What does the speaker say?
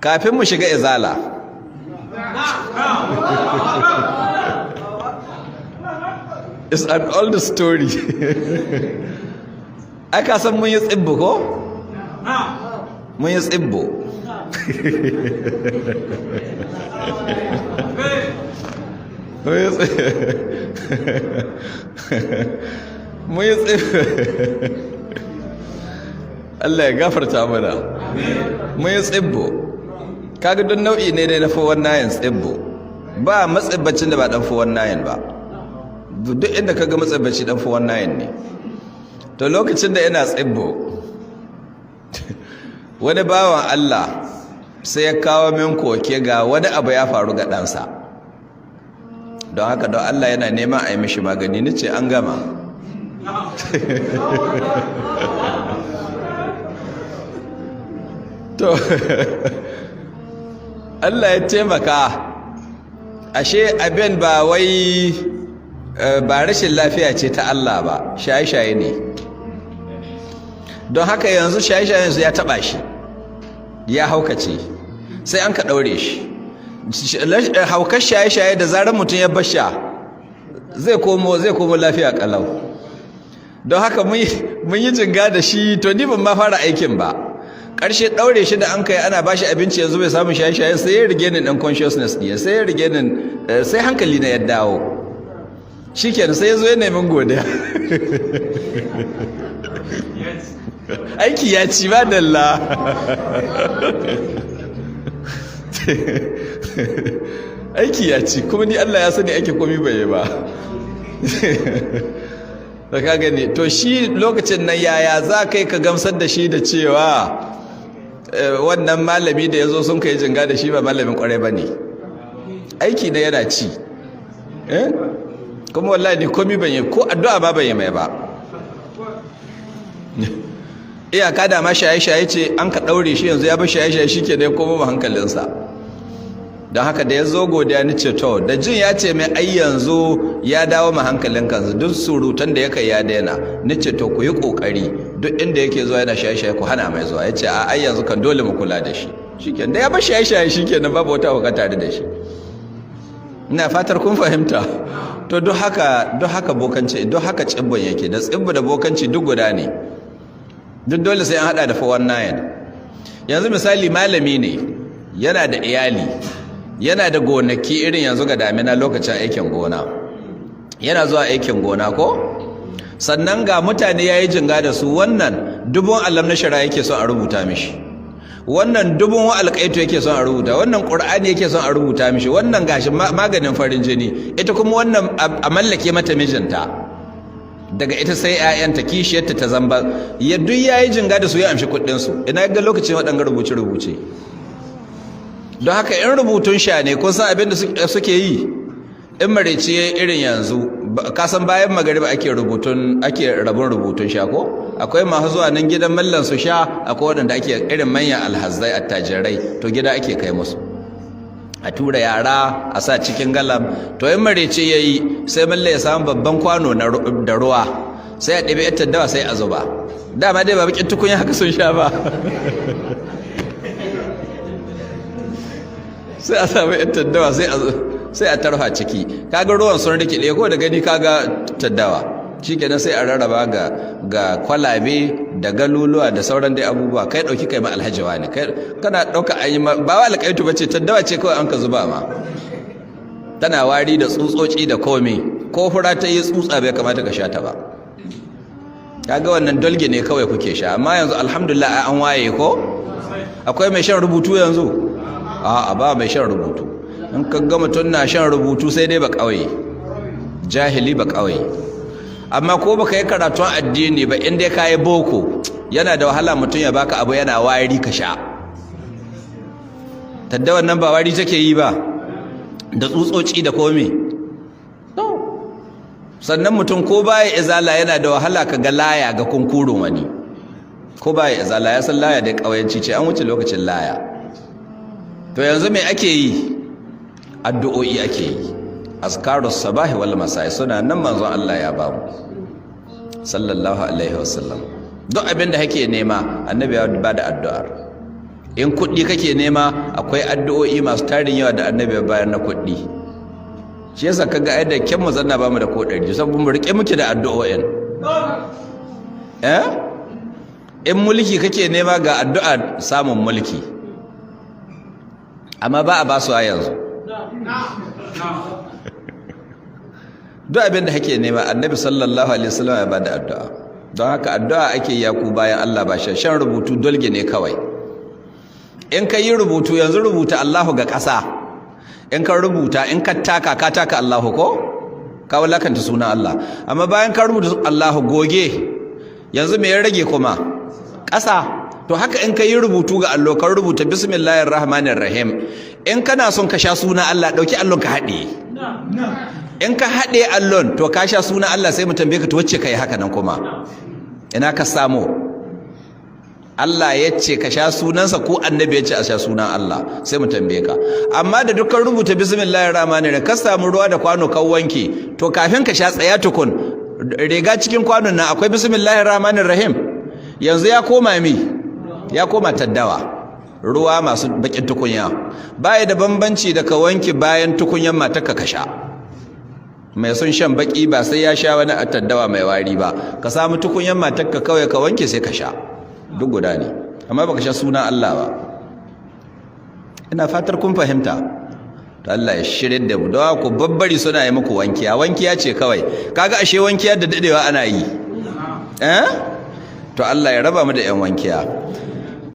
Kafin mu shiga izala, it's an old story. Aka san mun yi tsibbu ko? Mun yi tsibbu. Mun yi tsibbu. Allah ya gafarta mana. Mun yi tsibbu. Kaga don nau'i ne dai na 419, tsibbu. Ba matsibbacin da ba dan 419 ba. Duk inda kaga matsibbaci, dan 419 ne. To, lokacin da ina tsibbo, wani bawan Allah sai ya kawo min koke, ga wani abu ya faru ga ɗansa, don haka don Allah yana neman a yi mishi magani. Ni ce an gama. To, Allah ya taimaka, ashe abin ba wai ba rashin lafiya ce ta Allah ba, shaye-shaye ne. Don haka yanzu shaye-shayen su ya taba shi, ya haukace, sai an ka daure shi. Haukar shaye-shaye, da zarar mutum ya basha, zai komo lafiya kalau. Don haka mun yi jinga da shi. To, ni ban ma fara aikin ba. Ƙarshe ɗaure shi da an kai, ana bashi abinci, yanzu bai samu shaye-shaye, sai ya regaining ɗin consciousness ɗin, sai ya regaining, sai hankali na ya dawo. Shikenan, sai ya zo ya nemi godiya. Aiki ya ci ba dalla. Aiki ya ci. Kuma ni Allah ya sani, aiki komi bai yi ba da ka gani. To, shi lokacin nan, yaya za kai ka gamsar da shi da cewa wannan malami da ya zo sun kai jinga da shi ba malamin kwarai ba ne? Aiki na yana ci. Kuma wallahi ni komi ban yi, ko addu'a ba ban yi mai ba. Iyaka da ma shaye-shaye ce, an ka ɗaure shi, yanzu ya bi shaye-shaye, shi ke da ya koma hankalinsa. Don haka da ya zo godiya, ni ce to, da jin ya ce mai ai yanzu ya dawo ma hankalin kansa, duk surutan da ya kai ya daina, ni ce to, ku yi kokari, duk inda yake zuwa yana shaye-shaye, ku hana mai zuwa. Ya ce a ai yanzu kan dole mu kula da shi. Shikenan, da ya bar shaye-shaye, shikenan, babu wata hauka tare da shi. Ina fatar kun fahimta. To, duk haka bokanci, duk haka tsibbon yake. Da tsibbu da bokanci duk guda ne. Duk dole sai an hada da 419. Yanzu misali, malami ne, yana da iyali, yana da gonaki. Irin yanzu ga damina, lokacin aikin gona, yana zuwa aikin gona ko? Sannan ga mutane yayi jinga da su. Wannan dubun alam na shara yake son a rubuta mishi, wannan dubun wa alƙaitu yake son a rubuta, wannan ƙur'ani yake son a rubuta mishi, wannan gashi maganin farin jini, ita kuma wannan a mallake mata mijinta, daga ita sai 'ya'yanta, kishiyarta ta zamba. Ya duk yayi jinga da su, ya amshi kuɗin su. Ina ga lokacin waɗanga rubuce rubuce? Don haka in rubutun sha ne, kun san abin da suke yi? In marece irin yanzu, ka san bayan magariba ake rubutun, ake rabon rubutun sha ko? Akwai masu zuwa nan gidan mallan su sha, akwai waɗanda ake irin manyan alhazzai, attajirai, to gida ake kai musu, a tura yara a sa cikin galam. To, in marece yayi, sai mallan ya samu babban kwano da ruwa, sai a ɗabi yar dawa, sai a zuba. Dama dai ba bakin tukunya haka sun sha ba. Sai a samu yar taddawa, sai a tarfa ciki. Kaga ruwan sun rikide ko da gani kaga taddawa. Shikenan, sai a rarraba ga kwalabe da galuluwa da sauran dai abubuwa. Kai dauki, kai ma alhajiwa ne kai kana dauka, an yi ba wa alƙaitu bace, taddawa ce kawai an ka zuba ma. Tana wari da tsutsotsi da komai. Ko fura ta yi tsutsa, bai kamata ka sha ta ba. Kaga wannan dolge ne kawai kuke sha. Amma yanzu alhamdulillah an waye ko? Akwai mai shan rubutu yanzu? A'a, ba mai shan rubutu. In ka ga mutum na shan rubutu, sai dai ba kauye, jahili ba kauye. Amma ko baka yi karatun addini ba, in dai ka yi boko, yana da wahala mutum ya baka abu yana wari ka sha. Tadda wannan ba wari take yi ba, da tsutsotsi da komi. Sannan mutum ko baya izala, yana da wahala ka ga laya ga kunkurun wani. Ko baya izala, ya san laya da kauyanci ce, an wuce lokacin laya. To, yanzu me ake yi? Addu'o'i ake yi, azkarus sabahi wal masai suna nan, manzon Allah ya ba mu, sallallahu alaihi wasallam. Duk abin da kake nema, annabi ya ba da addu'ar. In kuɗi kake nema, akwai addu'o'i masu tarin yawa da Annabi ya bayar na kuɗi. Shi yasa kaga ai da kyan mu zanna bamu da ko ɗari, saboda mu rike muke da addu'o'in. Eh, in mulki kake nema, ga addu'a samun mulki, amma ba a ba su a yanzu. Duk abin da kake nema, Annabi sallallahu alaihi wasallam ya bada addu'a. Don haka addu'a ake yi ku bayan Allah, ba shan rubutu dolge ne kawai. In ka yi rubutu yanzu, rubuta Allahu ga ƙasa, in ka rubuta, in ka taka, ka taka Allahu ko ka wulakanta sunan Allah. Amma bayan ka rubuta Allahu, goge, yanzu me ya rage kuma? Ƙasa. To haka in ka yi rubutu ga allo, ka rubuta bismillahir rahmanir rahim, in kana son ka sha sunan Allah, dauki allon ka haɗe. In ka haɗe allon, to ka sha sunan Allah. Sai mu tambaye ka, to wacce kai haka nan kuma ina ka samu? Allah ya ce ka sha sunansa ko Annabi ya ce a sha sunan Allah? Sai mu tambaye ka. Amma da dukkan rubuta bismillahir rahmanir rahim, ka samu ruwa da kwano ka wanke, to kafin ka sha, tsaya tukun, riga cikin kwanon nan akwai bismillahir rahmanir rahim? Yanzu ya koma mi? Ya koma taddawa, ruwa masu bakin tukunya. Baya da bambanci da ka wanke bayan tukunyan matarka ka sha. Mai son shan baki ba sai ya sha wani taddawa mai wari ba. Ka samu tukunyan matarka kawai ka wanke, sai ka sha, duk guda ne, amma baka sha sunan Allah ba. Ina fatar kun fahimta. To Allah ya shirin da mu. Da ku babbari suna yi muku wankiya, wankiya ce kawai. Kaga ashe wankiya da dadewa ana yi, eh. To Allah ya raba mu da yan wankiya.